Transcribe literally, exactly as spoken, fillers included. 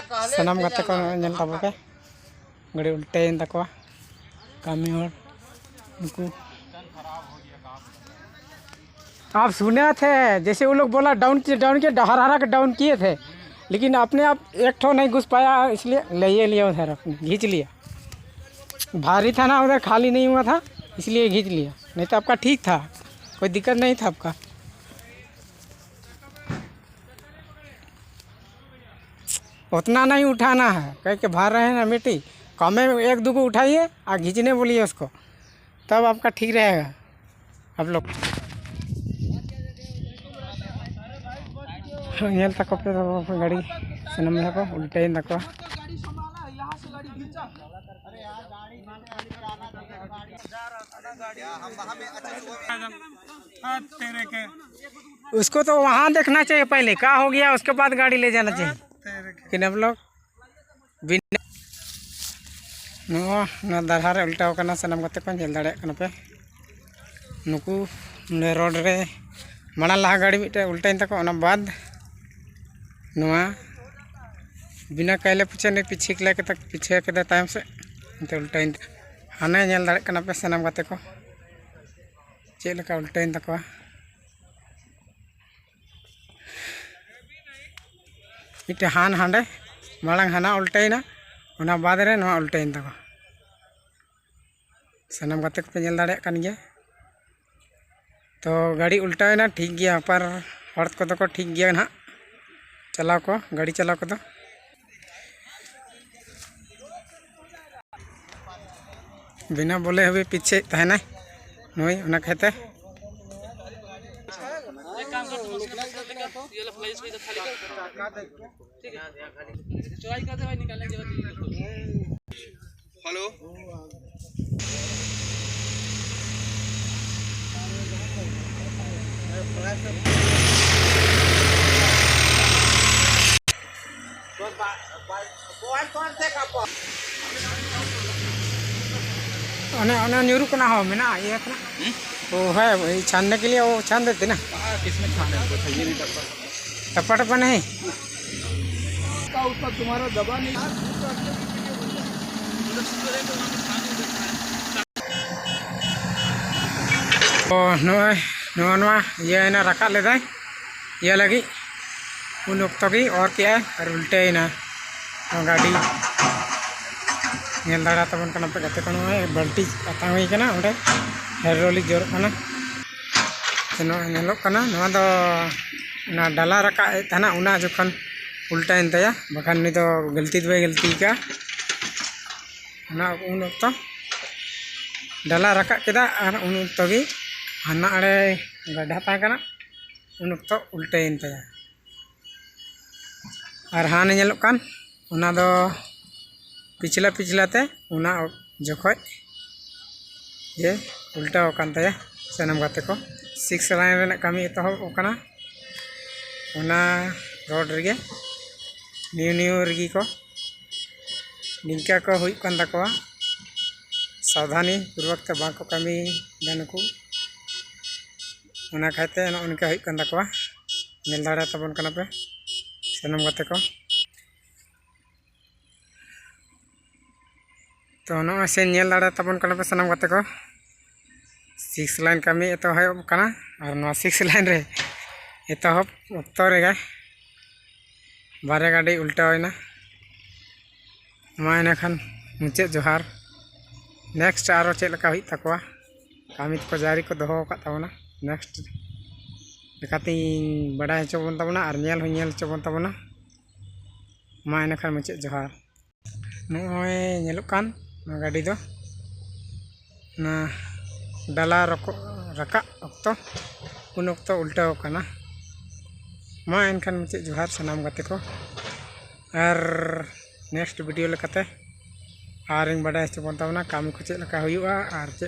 ᱥᱟᱱᱟᱢ ᱜᱟᱛᱮ ᱠᱚ ᱱᱚᱜᱼᱚᱭ ᱧᱮᱞ ᱛᱟᱵᱚ ᱯᱮ, ᱜᱟᱹᱰᱤ ᱩᱞᱴᱟᱹᱭᱮᱱ ᱛᱟᱠᱚᱣᱟ ᱠᱟᱹᱢᱤ ᱦᱚᱲ ᱱᱩᱠᱩ᱾ आप सुने थे, जैसे वो लोग बोला डाउन किए, डाउन किए, हरा हरा के डाउन किए थे, लेकिन अपने आप एक ठो नहीं घुस पाया, इसलिए ले ये लिया उधर, अपने खींच लिया। भारी था ना उधर, खाली नहीं हुआ था, इसलिए खींच लिया, नहीं तो आपका ठीक था, कोई दिक्कत नहीं था आपका। उतना नहीं उठाना है, कह के भर रहे हैं ना मिट्टी, कम में एक दो को उठाइए और खींचने बोलिए उसको, तब आपका ठीक रहेगा। आप लोग ᱧᱮᱞ ᱛᱟᱠᱚ ᱯᱮ ᱜᱟᱹᱰᱤ ᱥᱟᱱᱟᱢ ᱡᱟᱦᱟᱸ ᱠᱚ ᱩᱞᱴᱟᱹᱭᱮᱱ ᱛᱟᱠᱚᱣᱟ᱾ उसको तो वहाँ देखना चाहिए पहले, क्या हो गया, उसके बाद गाड़ी ले जाना चाहिए। लेकिन हम लोग ᱵᱤᱱᱟᱹ ᱱᱚᱣᱟ ᱱᱚᱣᱟ ᱫᱟᱨᱦᱟ ᱨᱮ ᱩᱞᱴᱟᱹᱣ ᱠᱟᱱᱟ, ᱥᱟᱱᱟᱢ ᱜᱟᱛᱮ ᱠᱚ ᱧᱮᱞ ᱫᱟᱲᱮᱭᱟᱜ ᱠᱟᱱᱟ ᱯᱮ᱾ ᱱᱩᱠᱩ ᱱᱚᱰᱮ ᱨᱳᱰ ᱨᱮ ᱢᱟᱲᱟᱝ ᱞᱟᱦᱟ ᱜᱟᱹᱰᱤ ᱢᱤᱫᱴᱮᱱ ᱩᱞᱴᱟᱹᱭᱮᱱ ᱛᱟᱠᱚ, ᱚᱱᱟ ᱵᱟᱫ ᱱᱚᱣᱟ ᱵᱤᱱᱟᱹ ᱠᱟᱭᱞᱮ ᱯᱩᱪᱷᱮ ᱱᱩᱭ ᱯᱤᱪᱷᱮ ᱠᱮᱫᱟ, ᱯᱤᱪᱷᱮ ᱠᱮᱫᱟ ᱛᱟᱭᱚᱢ ᱥᱮᱫ, ᱚᱱᱛᱮ ᱩᱞᱴᱟᱹᱭᱮᱱ ᱛᱟᱭ᱾ ᱦᱟᱱᱮ ᱧᱮᱞ ᱫᱟᱲᱮᱭᱟᱜ ᱠᱟᱱᱟ ᱯᱮ ᱥᱟᱱᱟᱢ ᱜᱟᱛᱮ ᱠᱚ ᱪᱮᱫ ᱞᱮᱠᱟ ᱩᱞᱴᱟᱹᱭᱮᱱ ᱛᱟᱠᱚᱣᱟ᱾ ᱢᱤᱫᱴᱮᱱ ᱦᱟᱱ ᱦᱟᱸᱰᱮ ᱢᱟᱲᱟᱝ ᱦᱟᱱᱟ ᱩᱞᱴᱟᱹᱭᱮᱱᱟ, ᱚᱱᱟ ᱵᱟᱫᱽ ᱨᱮ ᱱᱚᱣᱟ ᱩᱞᱴᱟᱹᱭᱮᱱ ᱛᱟᱠᱚᱣᱟ᱾ ᱥᱟᱱᱟᱢ ᱜᱟᱛᱮ ᱠᱚᱯᱮ ᱧᱮᱞ ᱫᱟᱲᱮᱭᱟᱜ ᱠᱟᱱ ᱜᱮᱭᱟ᱾ ᱛᱚ ᱜᱟᱹᱰᱤ ᱩᱞᱴᱟᱹᱣᱮᱱᱟ, ᱴᱷᱤᱠ ᱜᱮᱭᱟ, ᱦᱚᱯᱟᱨ ᱦᱚᱲ ᱠᱚᱫᱚ ᱠᱚ ᱴᱷᱤᱠ ᱜᱮᱭᱟ ᱱᱟᱦᱟᱜ, ᱪᱟᱞᱟᱣ ᱠᱚ, ᱜᱟᱹᱰᱤ ᱪᱟᱞᱟᱣ ᱠᱚᱫᱚ᱾ ᱵᱤᱱᱟ ᱵᱚᱞᱮ ᱦᱩᱭ ᱯᱤᱪᱷᱮ ᱛᱟᱦᱮᱱᱟᱭ ᱱᱩᱭ, ᱚᱱᱟ ᱠᱷᱟᱹᱛᱤᱨ ᱛᱮ हेलो। ᱚᱱᱮ ᱚᱱᱮ ᱧᱩᱨᱩᱜ ᱠᱟᱱᱟ ᱦᱚᱸ ᱢᱮᱱᱟᱜᱼᱟ, ᱤᱭᱟᱹ ᱠᱟᱱᱟ᱾ ᱦᱩᱸ? ᱳ ᱦᱮᱸ, ᱳᱭ ᱪᱷᱟᱱᱱᱮ ᱠᱮ ᱞᱤᱭᱮ ᱳ ᱪᱷᱟᱱ ᱫᱮᱛᱮ ᱱᱟ᱾ हाँ, किसमें छाने हैं? कुछ है ये नहीं डब्बा। टपा टपा नहीं। का ऊपर तुम्हारा दबा नहीं। तो अगले भी वीडियो बन जाएगा। तो नॉय नवा नवा ᱤᱭᱟᱹᱭᱮᱱᱟ, ᱨᱟᱠᱟᱵ ᱞᱮᱫᱟᱭ ᱤᱭᱟᱹ ᱞᱟᱹᱜᱤᱫ᱾ ᱩᱱ ᱚᱠᱛᱚ ᱜᱮ ᱚᱨ ᱠᱮᱜᱼᱟᱭ ᱟᱨ ᱩᱞᱴᱟᱹᱭᱮᱱᱟ ᱱᱚᱣᱟ ᱜᱟᱹᱰᱤ᱾ ᱧᱮᱞ ᱫᱟᱲᱮ ᱛᱟᱵᱚᱱ ᱠᱟᱱᱟ ᱯᱮ ᱜᱟᱛᱮ ᱠᱚ, ᱱᱚᱜᱼᱚᱭ ᱵᱟᱹᱞᱴᱤ ᱟᱛᱟᱝ ᱦᱩᱭ ᱠᱟᱱᱟ, ᱚᱸᱰᱮ ᱦᱮᱰᱨᱳᱞᱤᱠ ᱡᱚᱨᱚᱜ ᱠᱟᱱᱟ᱾ ᱥᱮ ᱱᱚᱜᱼᱚᱭ ᱧᱮᱞᱚᱜ ᱠᱟᱱᱟ, ᱱᱚᱣᱟ ᱫᱚ ᱚᱱᱟ ᱰᱟᱞᱟ ᱨᱟᱠᱟᱵ ᱮᱫ ᱛᱟᱦᱮᱱᱟ, ᱚᱱᱟ ᱡᱚᱠᱷᱚᱱ ᱩᱞᱴᱟᱭᱮᱱ ᱛᱟᱭᱟ, ᱵᱟᱠᱷᱟᱱ ᱩᱱᱤ ᱫᱚ ᱜᱟᱹᱞᱛᱤ ᱫᱚ ᱵᱟᱭ ᱜᱟᱹᱞᱛᱤ ᱠᱟᱜᱼᱟ᱾ ᱚᱱᱟ ᱩᱱ ᱚᱠᱛᱚ ᱰᱟᱞᱟ ᱨᱟᱠᱟᱵ ᱠᱮᱫᱟ ᱟᱨ ᱩᱱ ᱚᱠᱛᱚ ᱜᱮ ᱦᱟᱱᱟ ᱟᱲᱮ ᱜᱟᱰᱟ ᱛᱟᱦᱮᱸ ᱠᱟᱱᱟ, ᱩᱱ ᱚᱠᱛᱚ ᱩᱞᱴᱟᱹᱭᱮᱱ ᱛᱟᱭᱟ᱾ ᱟᱨ ᱦᱟᱱᱮ ᱧᱮᱞᱚᱜ ᱠᱟᱱ, ᱚᱱᱟ ᱫᱚ ᱯᱤᱪᱷᱞᱟᱹ ᱯᱤᱪᱷᱞᱟᱹ ᱛᱮ ᱚᱱᱟ ᱡᱚᱠᱷᱚᱡ ᱜᱮ ᱩᱞᱴᱟᱹᱣ ᱟᱠᱟᱱ ᱛᱟᱭᱟ᱾ ᱥᱟᱱᱟᱢ ᱜᱟᱛᱮ ᱠᱚ, ᱥᱤᱠᱥ ᱞᱟᱭᱤᱱ ᱨᱮᱱᱟᱜ ᱠᱟᱹᱢᱤ ᱮᱛᱚᱦᱚᱵ ᱟᱠᱟᱱᱟ ᱚᱱᱟ ᱨᱳᱰ ᱨᱮᱜᱮ᱾ ᱱᱤᱭᱩ ᱱᱤᱭᱩ ᱨᱮᱜᱮ ᱠᱚ ᱱᱤᱝᱠᱟ ᱠᱚ ᱦᱩᱭᱩᱜ ᱠᱟᱱ ᱛᱟᱠᱚᱣᱟ, ᱥᱟᱵᱫᱷᱟᱱᱤ ᱯᱩᱨᱵᱚᱠ ᱛᱮ ᱵᱟᱝ ᱠᱚ ᱠᱟᱹᱢᱤᱭᱮᱫᱟ ᱱᱩᱠᱩ᱾ ᱚᱱᱟ ᱠᱷᱟᱹᱛᱤᱨ ᱱᱚᱜᱼᱚ ᱱᱚᱝᱠᱟ ᱦᱩᱭᱩᱜ ᱠᱟᱱ ᱛᱟᱠᱚᱣᱟ᱾ ᱧᱮᱞ ᱫᱟᱲᱮ ᱛᱟᱵᱚᱱ ᱠᱟᱱᱟ ᱯᱮ ᱥᱟᱱᱟᱢ ᱜᱟᱛᱮ ᱠᱚ᱾ ᱛᱚ ᱱᱚᱜᱼᱚᱭ ᱥᱮ ᱧᱮᱞ ᱫᱟᱲᱮ ᱛᱟᱵᱚᱱ ᱠᱟᱱᱟ ᱯᱮ ᱥᱟᱱᱟᱢ ᱜᱟᱛᱮ ᱠᱚ, ᱥᱤᱠᱥ ᱞᱟᱭᱤᱱ ᱠᱟᱹᱢᱤ ᱮᱛᱚᱦᱚᱵ ᱠᱟᱱᱟ᱾ ᱟᱨ ᱱᱚᱣᱟ ᱥᱤᱠᱥ ᱞᱟᱭᱤᱱ ᱨᱮ ᱮᱛᱚᱦᱚᱵ ᱚᱠᱛᱚ ᱨᱮᱜᱮ ᱵᱟᱨᱭᱟ ᱜᱟᱹᱰᱤ ᱩᱞᱴᱟᱹᱣ ᱮᱱᱟ᱾ ᱢᱟ ᱮᱱᱮᱠᱷᱟᱱ ᱢᱩᱪᱟᱹᱫ ᱡᱚᱦᱟᱨ᱾ ᱱᱮᱠᱥᱴ ᱟᱨᱚ ᱪᱮᱫ ᱞᱮᱠᱟ ᱦᱩᱭᱩᱜ ᱛᱟᱠᱚᱣᱟ, ᱠᱟᱹᱢᱤ ᱠᱚ ᱡᱟᱹᱨᱤ ᱠᱚ ᱫᱚᱦᱚ ᱟᱠᱟᱫ ᱛᱟᱵᱚᱱᱟ, ᱱᱮᱠᱥᱴ ᱞᱮᱠᱟᱛᱤᱧ ᱵᱟᱰᱟᱭ ᱦᱚᱪᱚ ᱵᱚᱱ ᱛᱟᱵᱚᱱᱟ ᱟᱨ ᱧᱮᱞ ᱦᱚᱸᱧ ᱧᱮᱞ ᱦᱚᱪᱚ ᱵᱚᱱ ᱛᱟᱵᱚᱱᱟ᱾ ᱢᱟ ᱮᱱᱮᱠᱷᱟᱱ ᱢᱩᱪᱟᱹᱫ ᱡᱚᱦᱟᱨ᱾ ᱱᱚᱜᱼᱚᱭ ᱧᱮᱞᱚᱜ ᱠᱟᱱ ᱱᱚᱣᱟ ᱜᱟᱹᱰᱤ ᱫᱚ ᱚᱱᱟ ᱰᱟᱞᱟ ᱨᱚᱠᱚ-, ᱨᱟᱠᱟᱵ ᱚᱠᱛᱚ, ᱩᱱ ᱚᱠᱛᱚ ᱩᱞᱴᱟᱹᱣ ᱠᱟᱱᱟ᱾ ᱢᱟ ᱮᱱᱠᱷᱟᱱ ᱢᱩᱪᱟᱹᱫ ᱡᱚᱦᱟᱨ ᱥᱟᱱᱟᱢ ᱜᱟᱛᱮ ᱠᱚ, ᱟᱨ ᱱᱮᱠᱥᱴ ᱵᱷᱤᱰᱤᱭᱳ ᱞᱮᱠᱟᱛᱮ ᱟᱨᱤᱧ ᱵᱟᱰᱟᱭ ᱦᱚᱪᱚ ᱵᱚᱱ ᱛᱟᱵᱚᱱᱟ ᱠᱟᱹᱢᱤ ᱠᱚ ᱪᱮᱫ ᱞᱮᱠᱟ ᱦᱩᱭᱩᱜᱼᱟ ᱟᱨ ᱪᱮᱫ